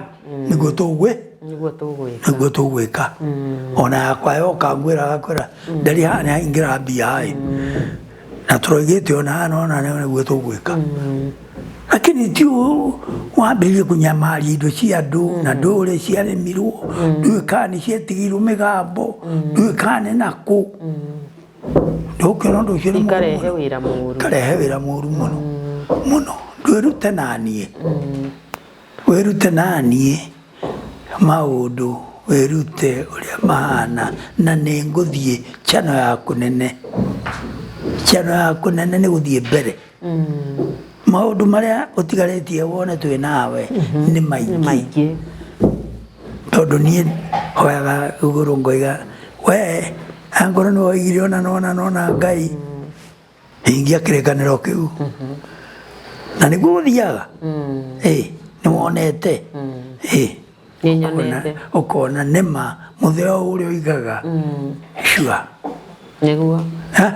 nĩguo tũgwĩ Nĩguo tũgwĩka. Nĩguo tũgwĩka. Ona yakwa yoka ngwĩra, gakwĩra ndarĩ haha, nĩ haingĩra mbia ĩ, na tũroigĩte ona haha nona nĩguo tũgwĩka, lakini ti ũũ wambĩrĩrie kũnyamaria indo cia andũ na ndũrĩ ciarĩmirwo, ndũĩ kana nĩ cietigĩirwo mĩgambo, ndũĩ kana nĩ nakũ. Ndũkĩona ũndũ ũcio nĩ mũũru Ikarehe mũno. wĩra mũru. Ikarehe wĩra mũru mũno mũno. Ndwĩrute naniĩ, wĩrute naniĩ maũndũ, wĩrute ũrĩa mahana, na nĩ ngũthiĩ channel yaku nene. Channel yaku nene nĩ gũthiĩ mbere. Maũndũ marĩa ũtigarĩtie wone twĩ nawe nĩ Nĩ maingĩ, maingĩ. Tondũ niĩ hoyaga igũrũ ngoiga we Angorwo nĩ woigire ona nona nona Ngai, hingia kĩrĩkanĩro kĩu. Na nĩguo gũthiaga. Ĩ, nĩ wonete. Ĩ. Nĩ nyonete. Ũkona nĩma mũtheo ũrĩa ũigaga. Sure. Nĩguo. Ha?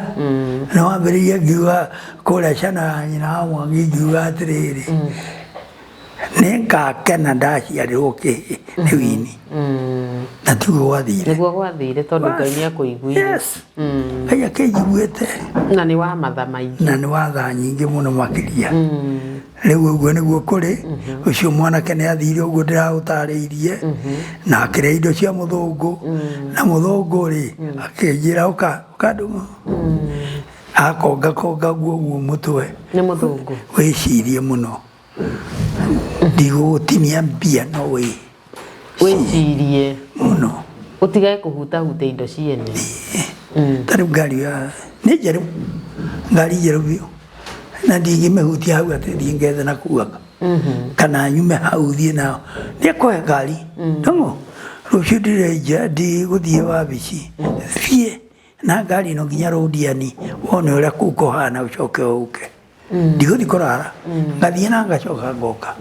Nĩ wambĩrĩirie ngiuga kũrĩa ciana ya nyina wa Mwangi ngiuga atĩrĩrĩ, nĩ ngakena ndaciarĩrwo kĩhĩ nĩ wini. Na tiguo gwathire. Nĩguo gwathire tondũ Ngai nĩ akũiguire. Yes. Ngai akĩnjiguĩte. Na nĩ wa matha maingĩ. Na nĩ wa thaa nyingĩ mũno makĩria. Rĩu ũguo nĩguo kũrĩ. Ũcio mwanake nĩ athire ũguo ndĩragũtarĩirie. Na akĩrĩa indo cia mũthũngũ. Na mũthũngũ rĩ, akĩnjĩra ũka, ũka ndũng'ũ. Akonga konga guo ũguo mũtwe. Nĩ mũthũngũ. Wĩcirie mũno. Ndigũgũtinia mbia no wĩ. Wĩcirie. Mũno. Ũtigage kũhutahuta indo ciene. Ta rĩu ngari ya nĩ njerũ. Ngari njerũ biũ. Na ndingĩmĩhutia hau atĩ thiĩ ngethe na kuu anga. Kana nyume hau thiĩ nayo. Nĩ ekũhe ngari. Ndũng'ũ, rũciũ ndirĩ ndigũthiĩ wabici. Thiĩ na ngari ĩno nginya Rũndiani wone ũrĩa kũu kũhana ũcoke ũke. Ndigũthiĩ kũrara. Ngathiĩ na ngacoka ngoka.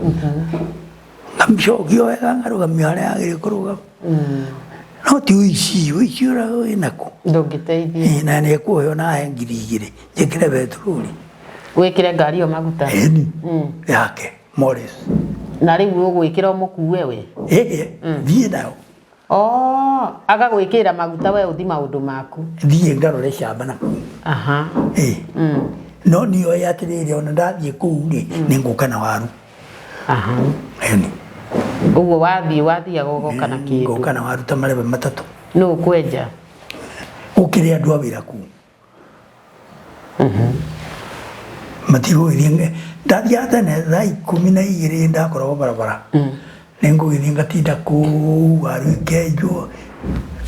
Ngamĩcokia wega ngarũgamio harĩa yagĩrĩire kũrũgama. No ti ũici, ũici ũrĩa wĩ nakũ. Ndũngĩteithia. Na nĩ ekũhe ona ahe 2000 njĩkĩre betroli. Wĩkĩre ngari ĩyo maguta. Ĩni. Yake Morris. Na rĩu ũgwĩkĩra ũmũkue we? Ĩĩ, thiĩ nayo. Oh, agagwĩkĩra maguta we ũthi maũndũ maku. Thiĩ ngarore camba na kũu. Aha. Ĩĩ. No nioĩ atĩrĩrĩ ona ndathiĩ kũu rĩ, nĩ ngũka na waru. Aha. Ĩni. Ũguo wathiĩ wathiaga ũgoka na kĩndũ. Ngoka na waru ta marebe matatũ. Nũ ũkwenja? Gũkĩrĩ andũ a wĩra kũu. Matigũgĩthiĩ, ndathiaga tene thaa 12 ndakoragwo barabara. Nĩ ngũgĩthiĩ ngatinda kũu waru ikenjwo,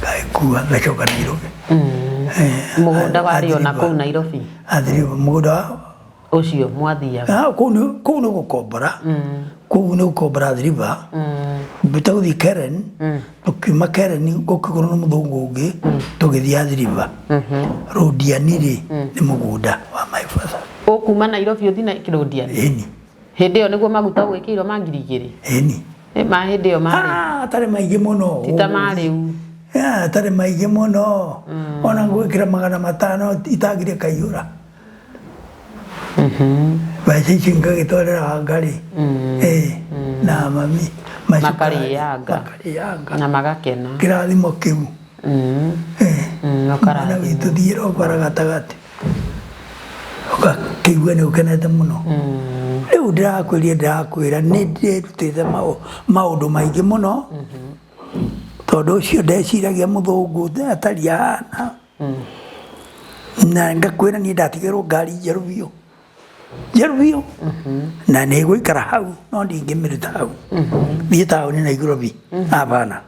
ngagĩkua ngacoka Nairobi. Mũgũnda warĩ ona kũu Nairobi? Athi River, mũgũnda wa Ũcio mwathiaga? Ah, kũu nĩ kũu nĩ gũkombora. Kũu nĩ gũkombora Athi River. Mbĩta gũthiĩ Karen, tũkiuma Karen gũkĩgũrwo nĩ mũthũngũ ũngĩ, tũgĩthiĩ Athi River. Rũndiani rĩ, nĩ mũgũnda wa my father. Ũkuma Nairobi ũthiĩ Rũndiani? Ĩni. Hĩndĩ ĩyo nĩguo maguta ũgwĩkĩirwo ma 2000? Ĩni. Ĩ ma hĩndĩ ĩyo marĩ? Ah, atarĩ maingĩ mũno. Ti ta ma rĩu. Ah, atarĩ maingĩ mũno. Ona ngwĩkĩra 500 itangi rĩkaihũra. Mbeca ici ngagĩtwarĩra anga rĩ. Ĩ, na mami. Makarĩanga. Makarĩanga. Na magakena. Kĩrathimo kĩu. Mwana witũ thiĩra o bara gatagatĩ. Ũgakĩigua nĩ ũkenete mũno. Rĩu ndĩrakwĩria ndĩrakwĩra nĩ ndĩrutĩte maũndũ maingĩ mũno. Tondũ ũcio ndeciragia mũthũngũ atariĩ ahana. Na ngakwĩra niĩ ndatigĩrwo ngari njerũ biũ. Njerũ biũ. Na nĩ ĩgũikara hau no ndingĩmĩruta hau. Thiĩ taũni Nairobi. Hapana.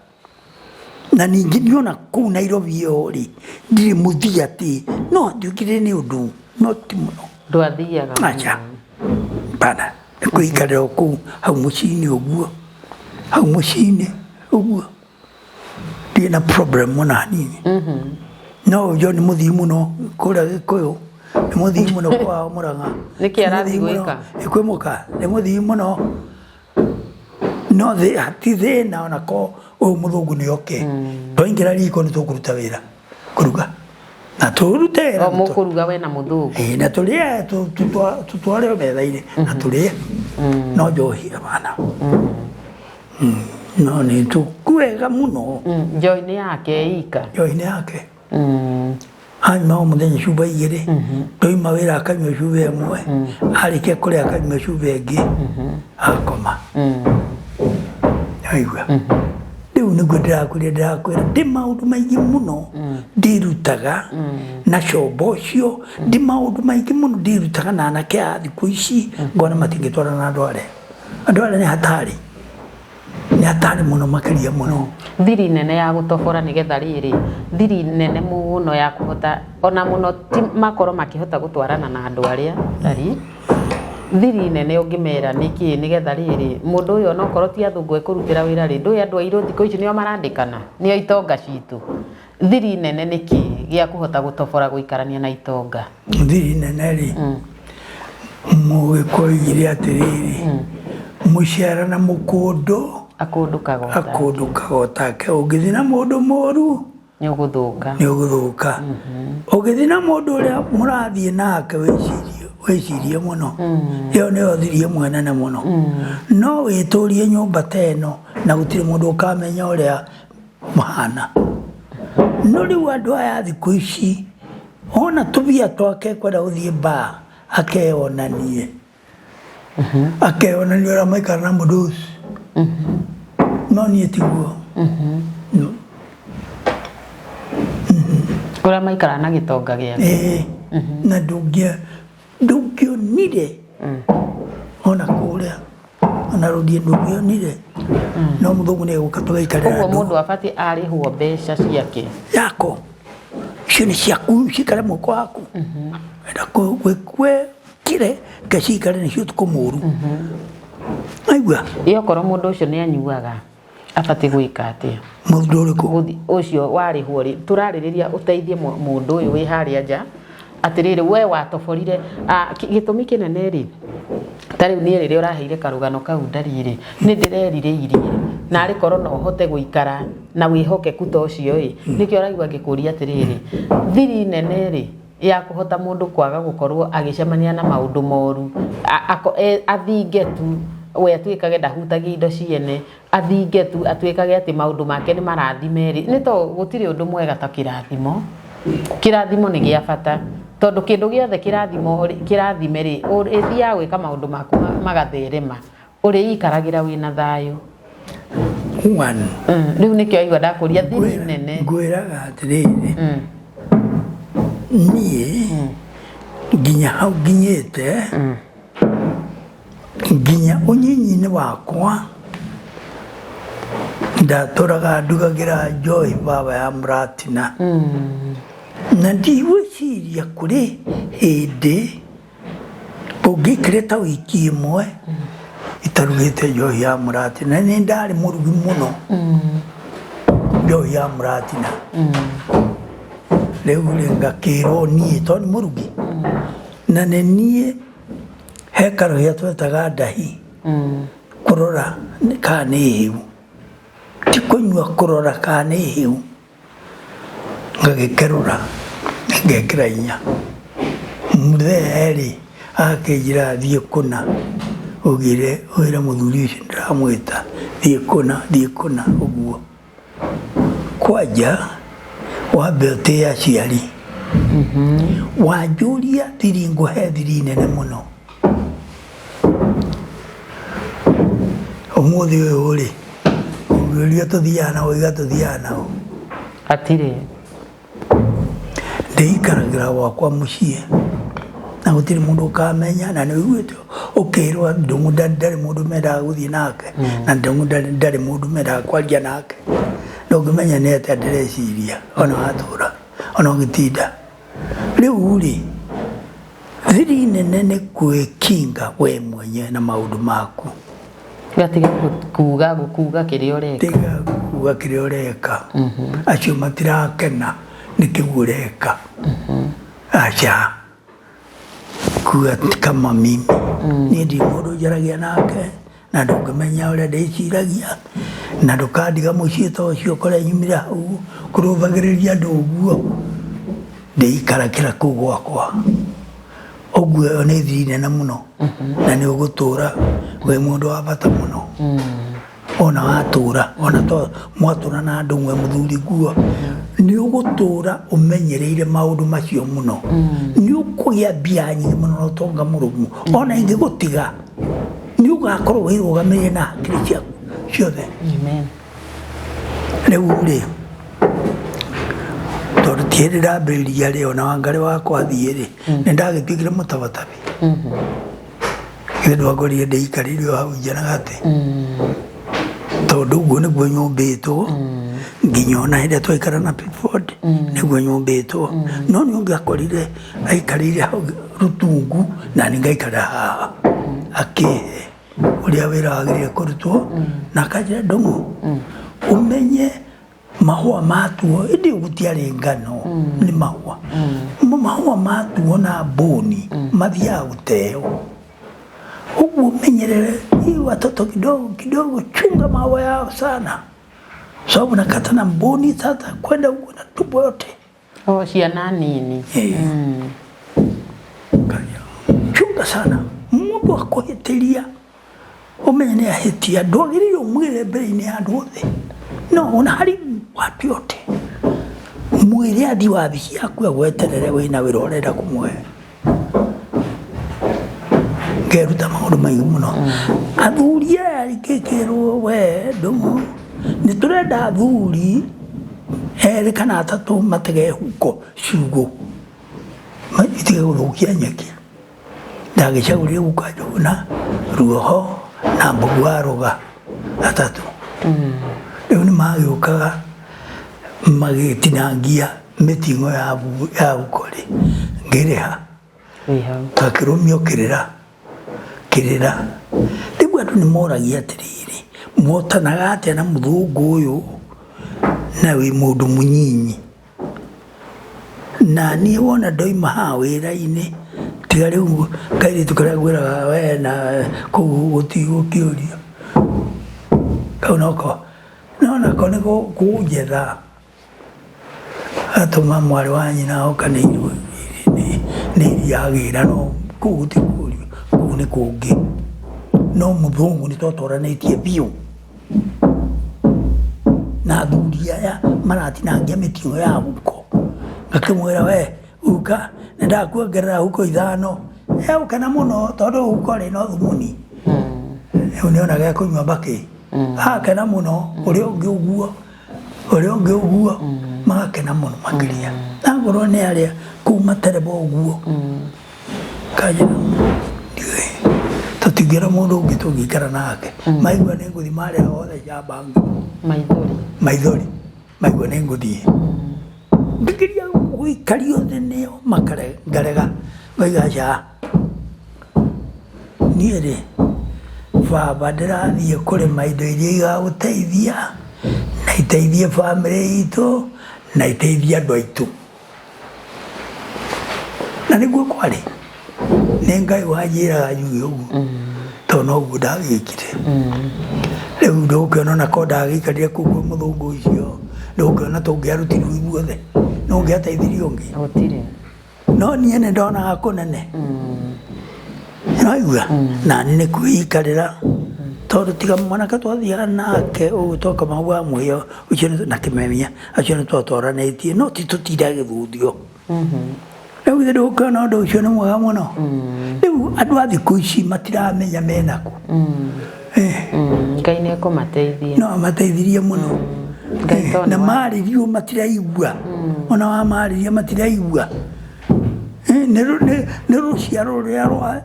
Na ningĩ niona kũu Nairobi ĩyo rĩ, ndirĩ mũthii atĩ no nduĩkire nĩ ũndũ no ti mũno. Ndwathiaga. Aca. Hapana. Nĩ kwĩikarĩra o kũu hau mũciĩ-inĩ ũguo. Hau mũciĩ-inĩ ũguo. Ndirĩ na problem ona hanini. No ũyũ nĩ mũthii mũno kũrĩa Gĩkũyũ. Nĩ mũthii mũno kwao Mũrang'a. Nĩkĩ arathiĩ gwĩka? Kwĩ mũka. Nĩ mũthii mũno. No ti thĩna ona ko ũyũ mũthũngũ nĩ oke. Twaingĩra riko nĩ tũkũruta wĩra kũruga. Na tũrute wĩra. O mũkũruga we na mũthũngũ. Ĩĩ, na tũrĩe tũtware metha-inĩ na tũrĩe. No njohi hapana. No nĩ tũkwega mũno. Njohi nĩ yake ika. Njohi nĩ yake. Anyua o mũthenya cuba igĩrĩ. Ndoima wĩra akanyua cuba ĩmwe. Arĩkia kũrĩa akanyua cuba ĩngĩ. Akoma. Waigua? Rĩu nĩguo ndĩrakwĩra ndĩrakwĩra ndĩ maũndũ maingĩ mũno ndĩrutaga na combo ũcio ndĩ maũndũ maingĩ mũno ndĩrutaga na anake a thikũ ici ngona matingĩtwarana na andũ arĩa. Andũ arĩa nĩ hatari. Nĩ hatari mũno makĩria mũno. Thiri nene ya gũtobora nĩgetha rĩrĩ, thiri nene mũno ya kũhota ona mũno ti makorwo makĩhota gũtwarana na andũ arĩa tari. Thiri nene ũngĩmera nĩkĩ nĩgetha rĩrĩ, mũndũ ũyũ onokorwo ti athũngũ ekũrutĩra wĩra rĩ, ndũĩ andũ airũ thikũ ici nĩo marandĩkana, nĩo itonga citũ. Thiri nene nĩ kĩ gĩa kũhota gũtobora gũikarania na itonga? Thiri nene rĩ, Mũgĩkũyũ oigire atĩrĩrĩ, mũcera na mũkũndũ Akũndũkaga o take. Akũndũkaga o take. Ũngĩthiĩ na mũndũ mũru nĩ ũgũthũka. Nĩ ũgũthũka. Ũngĩthiĩ na mũndũ ũrĩa mũrathiĩ nake, wĩcirie, wĩcirie mũno. Ĩyo nĩyo thiri ĩmwe nene mũno. No wĩtũrie nyũmba ta ĩno na gũtirĩ mũndũ ũkamenya ũrĩa mũhana. No rĩu andũ aya a thikũ ici, ona tũbia twake kwenda gũthiĩ mbaa akeyonanie. Akeyonania ũrĩa maikara na mũndũ ũcio. No niĩ tiguo. No. Ũrĩa maikara na gĩtonga gĩake. Ĩĩ. Na ndũngĩonire ona kũrĩa ona rũthiĩ ndũngĩonire, no mũthũngũ nĩ egũka tũgaikarĩra. Koguo andũ. Mũndũ abatiĩ arĩhwo mbeca ciake. Yako icio nĩ ciaku, cikare moko waku. Enda gwĩkire ke cikare nĩcio ũtukũ mũru, aigua. Ĩ okorwo mũndũ ũcio nĩ anyuaga, abatiĩ gwĩka atĩa? Mũndũ ũrĩkũ? Ũcio warĩhwo rĩ, tũrarĩrĩria ũteithie mũndũ ũyũ wĩ harĩa nja atĩrĩrĩ, we watoborire gĩtũmi kĩnene rĩ, ta rĩu niĩ rĩrĩa ũraheire karũgano kau ndariĩ rĩ, nĩ ndĩrerirĩirie na arĩ korwo no hote gũikara na wĩhokeku ta ũcio ĩ. Nĩkĩo ũraigua ngĩkũria atĩrĩrĩ, thiri nene rĩ ya kũhota mũndũ kwaga gũkorwo agĩcemania na maũndũ moru, athinge tu, we atuĩkage ndahutagia indo ciene, athinge tu, atuĩkage atĩ maũndũ make nĩ marathime rĩ, nĩ to gũtirĩ ũndũ mwega ta kĩrathimo. Kĩrathimo nĩ gĩa bata tondũ kĩndũ gĩothe kĩrathimo kĩrathime rĩ, ũrĩthiaga gwĩka maũndũ maku magatherema, ũrĩikaragĩra wĩna thayũ. One. Rĩu nĩkĩo aigua ndakũria thiri nene. Ngwĩraga atĩrĩrĩ, niĩ nginya hau nginyĩte, nginya ũnyinyi-inĩ wakwa ndatũraga ndugagĩra njohi baba ya mũratina, na ndigwĩciria kũrĩ hĩndĩ ũngĩikire ta wiki ĩmwe itarugĩte njohi ya mũratina. Nĩ ndarĩ mũrugi mũno njohi ya mũratina. Rĩu rĩ, ngakĩrwo niĩ tondũ nĩ mũrugi, na nĩ niĩ he karũhĩa twetaga ndahi, kũrora kana nĩ hĩu, ti kũnyua, kũrora kana nĩ hĩu. Ngagĩkerũra ngekĩra inya. Mũthee rĩ, agakĩnjĩra, "Thiĩ kũna ũgĩre wĩre mũthuri ũcio ndĩramwĩta, thiĩ kũna, thiĩ kũna." Ũguo kwanja wambe ũtĩe aciari. Wanjũria thiri, ngũhe thiri nene mũno. Ũmũthĩ ũyũ rĩ, ũngĩũria tũthiaga nao iga tũthiaga nao. Hatirĩ. Ndĩikaragĩra gwakwa mũciĩ na gũtirĩ mũndũ ũkamenya. Na nĩ ũiguĩte ũkĩrwo Ndũng'ũ ndarĩ mũndũ mendaga gũthiĩ nake, na Ndũng'ũ ndarĩ mũndũ mendaga kwaria nake. Ndũngĩmenya nĩ atĩa ndĩreciria ona watũra ona ũgĩtinda. Rĩu rĩ, thiri nene nĩ kwĩkinga we mwenyewe na maũndũ maku. Gatiga kuga gũkuga kĩrĩa ũreka. Tiga kuga kĩrĩa ũreka. Acio matirakena nĩ kĩu ũreka. Aca, kuga ti kama mimi, niĩ ndi mũndũ njaragia nake na ndũngĩmenya ũrĩa ndĩciragia, na ndũkandiga mũciĩ ta ũcio ũkore nyumire hau kũrũthagĩrĩria andũ ũguo. Ndĩikarakĩra kũu gwakwa ũguo. Ĩyo nĩ thiri nene mũno, na nĩ ũgũtũra wĩ mũndũ wa bata mũno ona watũra, ona to mwatũra na andũ mwe mũthuri nguo, nĩ ũgũtũra ũmenyereire maũndũ macio mũno. Nĩ ũkũgĩa mbia nyingĩ mũno na ũtonga mũrũmu. Ona ingĩgũtiga, nĩ ũgakorwo wĩrũgamĩrĩire na hakiri ciaku ciothe. Amen. Rĩu rĩ, tondũ ti hĩndĩ ndambĩrĩria rĩ, ona wangarĩ wakwa athiĩ rĩ, nĩ ndagĩtuĩkire mũtabatabi. Githĩ ndwangorire ndĩikarĩire o hau nja na gatĩ? Tondũ ũguo nĩguo nyũmbĩtwo, nginya ona hĩndĩ ĩrĩa twaikara na Pitford nĩguo nyũmbĩtwo. No nĩ ũngĩakorire aikarĩire hau rũtungu na niĩ ngaikara haha, akĩhe ũrĩa wĩra wagĩrĩire kũrutwo na akanjĩra, "Ndũng'ũ, ũmenye Mahũa matuo ĩndĩ gũtiarĩ ngano, nĩ mahũa. Mahũa matuo na mbũni mathiaga gũteo. Ũguo menyerere hii watoto kidogo kidogo, chunga maua yao sana, sababu nakata na mbuni sasa kwenda huko na tumbo yote. O ciana nini. Eh. Chunga sana mundu akuhĩtĩria ũmenye nĩ ahĩtia, ndwagĩrĩire ũmwĩre mbere-inĩ ya andũ othe, no ona harĩ watu yote mwĩre athi wabici yaku agweterere wĩna wĩra ũrenda kũmũhe. Ngeruta maũndũ maingĩ mũno. Athuri aya ingĩkĩrwo we ndũng'ũ, nĩ tũrenda athuri erĩ kana atatũ matege huko ciugũ itige gũthũkia nyeki. Ndagĩcagũrire guka Njũgũna, Ruoho na Mbugu wa Rũga atatũ. Rĩu nĩ magĩũkaga magĩtinangia mĩting'o ya huko rĩ, ngĩrĩha. Wĩ hau. Ngakĩrũmio kĩrĩra kĩrĩra. Rĩu andũ nĩ moragia atĩrĩrĩ, muotanaga atĩa na mũthũngũ ũyũ na wĩ mũndũ mũnyinyi? Na niĩ wona ndoima haha wĩra-inĩ, tiga rĩu kairĩtu karĩa ngwĩraga we na kũu gũtigũkĩũrio, kau noko no nako nĩ kũnjetha atũma mwarĩ wa nyina oka nĩ iria agĩra, no kũu gũtikũrio, kũu nĩ kũngĩ. No mũthũngũ nĩ twatwaranĩtie biũ. Na athuri aya maratinangia mĩting'o ya huko, ngakĩmwĩra we guka nĩ ndakuongerera huko ithano, egũkena mũno tondũ huko rĩ no thumuni. Rĩu nĩ onaga ekũnyua mbakĩ, agakena mũno, ũrĩa ũngĩ ũguo, ũrĩa ũngĩ ũguo, magakena mũno makĩria. Na ngorwo nĩ arĩa kũu matereba ũguo, kanjĩra ndiũĩ, tũtingĩona mũndũ ũngĩ tũngĩikara nake. Maigua nĩ ngũthiĩ marĩhaga othe njamba ngima. Maithori. Maithori, maigua nĩ ngũthiĩ. Ngĩgeria gũikario thĩ nĩo ngarega, ngaiga aca. Niĩ rĩ, baba ndĩrathiĩ kũrĩma indo iria igagũteithia, na iteithie bamĩrĩ itũ, na iteithie andũ aitũ. Na nĩguo kwarĩ, nĩ Ngai wanjĩraga njuge ũguo, tondũ noguo ndagĩkire. Rĩu ndũgũkĩona ona korwo ndagĩikarire kũu kwĩ mũthũngũ ũcio, ndũgũkĩona tũngĩarutirwo ithuothe, nũ ũngĩateithirie ũngĩ? Gũtirĩ. No niĩ nĩ ndonaga kũnene. Nĩwaigua? Na niĩ nĩ kwĩikarĩra tondũ tiga mwanake twathiaga nake ũguo Kamau wa Mũhĩa ũcio na Kĩmemia acio nĩ twatwaranĩtie no ti tũtinda gĩthuthio. Rĩu githĩ ndũgũkĩona ũndũ ũcio nĩ mwega mũno? Rĩu andũ a thikũ ici matiramenya menakũ. Ngai nĩ ekũmateithia. No amateithirie mũno. Ngai tondũ Na marĩrio matiraigua. Ona wamarĩria matiraigua. Nĩ rũciaro rũrĩa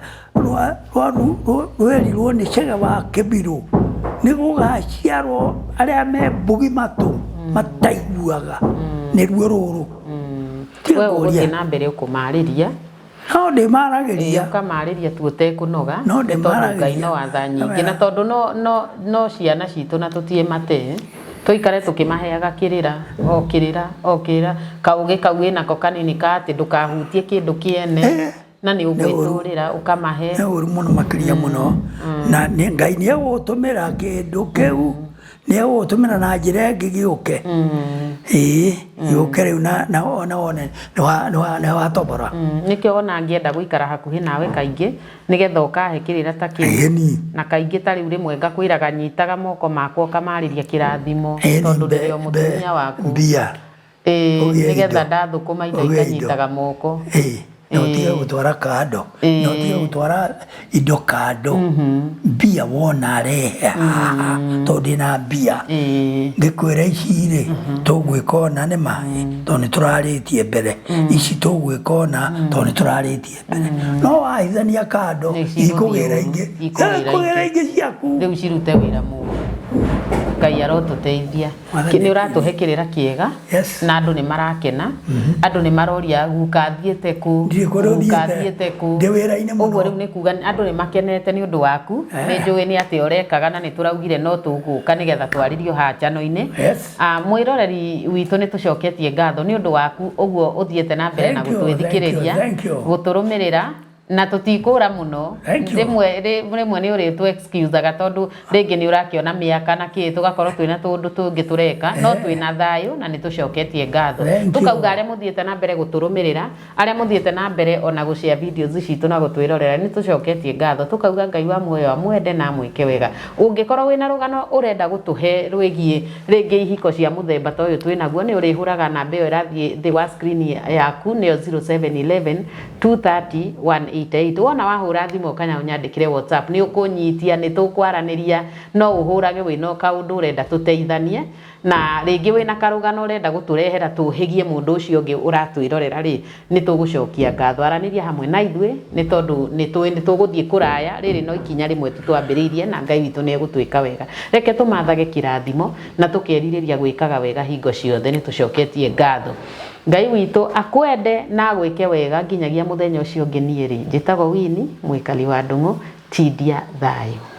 rwerirwo nĩ Chege wa Kĩbirũ nĩ gũgaciarwo arĩa me mbugi matũ mataiguaga, nĩruo rũrũ. We ũgũthiĩ na mbere ũkũmarĩria. No ndĩmaragĩria. Ũkamarĩria tu ũtekũnoga. No nĩ tondũ Ngai no atha nyingĩ, na tondũ no ciana citũ na tũtiĩ matee, tũikare tũkĩmaheaga kĩrĩra o kĩrĩra o kĩrĩra, kaũgĩ kau wĩnako kanini ka atĩ ndũkahutie kĩndũ kĩene na nĩ ũgwĩtũrĩra ũkamahe. Nĩ ũru mũno makĩria mũno, na Ngai nĩ egũgũtũmĩra kĩndũ kĩu, nĩ egũgũtũmĩra na njĩra ĩngĩ gĩũke. Ĩĩ, gĩũke rĩu na ona wone nĩ watobora. Nĩkĩo ona ngĩenda gũikara hakuhĩ nawe kaingĩ, nĩgetha ũkahe kĩrĩra ta kĩu. Na kaingĩ ta rĩu rĩmwe ngakwĩraga nyitaga moko makwa ũkamarĩria kĩrathimo, tondũ ndĩrĩ o mũtumia waku. Mbia. Nĩgetha ndathũkũma indo ikanyitaga moko. Na ũtige gũtwara kando, na ũtige gũtwara indo kando. Mbia wona arehe haha, tondũ ndĩna mbia. Ngĩkwĩra ici rĩ, tũgwĩka ũna nĩ ma, tondũ nĩ tũrarĩtie mbere. Ici tũgwĩka ũna, tondũ nĩ tũrarĩtie mbere. No wahithania kando, ikũgĩra ingĩ. Ikũgĩra ingĩ ciaku. Rĩu cirute wĩra mũru. Ngai arotũteithia. Mwathani Nĩ ũratũhe kĩrĩra kĩega. Yes. Na andũ nĩ marakena. Andũ nĩ maroria guka athiĩte kũ. Ndirĩ kũrĩa Guka ũthiĩte. athiĩte kũ. Ndĩ wĩra-inĩ mũno. Ũguo rĩu nĩ kuga andũ nĩ makenete nĩ ũndũ waku. Nĩ njũĩ nĩ atĩa ũrekaga na nĩ tũraugire no tũgũka nĩgetha twarĩrio haha channel-inĩ. Yes. Ah, mwĩroreri witũ nĩ tũcoketie ngatho nĩ ũndũ waku ũguo ũthiĩte na mbere na Thank you, thank you, gũtwĩthikĩrĩria thank you. gũtũrũmĩrĩra na tũtikũra mũno. Thank you. Rĩmwe rĩmwe nĩ ũrĩtũ excuseaga tondũ rĩngĩ nĩ ũrakĩona mĩaka na kĩ tũgakorwo twĩna tũũndũ tũngĩ tũreka no twĩna thayũ na nĩ tũcoketie ngatho. Thank you. Tũkauga arĩa mũthiĩte na mbere gũtũrũmĩrĩra, arĩa mũthiĩte na mbere ona gũshare videos citũ na gũtwĩrorera, nĩ tũcoketie ngatho tũkauga Ngai wa muoyo amwende na amwĩke wega. Ũngĩkorwo wĩna rũgano ũrenda gũtũhe rwĩgiĩ rĩngĩ ihiko cia mũthemba ta ũyũ twĩnaguo, nĩ ũrĩhũraga namba ĩyo ĩrathiĩ thĩ wa screen yaku, nĩyo 0711 230 188. Wona wahũra thimũ kana ũnyandĩkĩre WhatsApp, nĩ ũkũnyitia, nĩ tũkwaranĩria, no ũhũrage wĩna kaũndũ ũrenda tũteithanie, na rĩngĩ wĩna karũgano ũrenda gũtũrehera tũhĩgie mũndũ ũcio ũngĩ ũratwĩrorera rĩ, nĩ tũgũcokia ngatho. Aranĩria hamwe na ithuĩ nĩ tondũ nĩ tũĩ nĩ tũgũthiĩ kũraya, rĩrĩ no ikinya rĩmwe tu twambĩrĩirie na Ngai witũ nĩ egũtwĩka wega. Reke tũmathage kĩrathimo na tũkerirĩria gwĩkaga wega hingo ciothe, nĩ tũcoketie ngatho. Ngai witũ akwende na agwĩke wega nginyagia mũthenya ũcio ũngĩ. Niĩ rĩ, njĩtagwo Winnie Mwĩkali wa Ndung'u, tindia thayũ.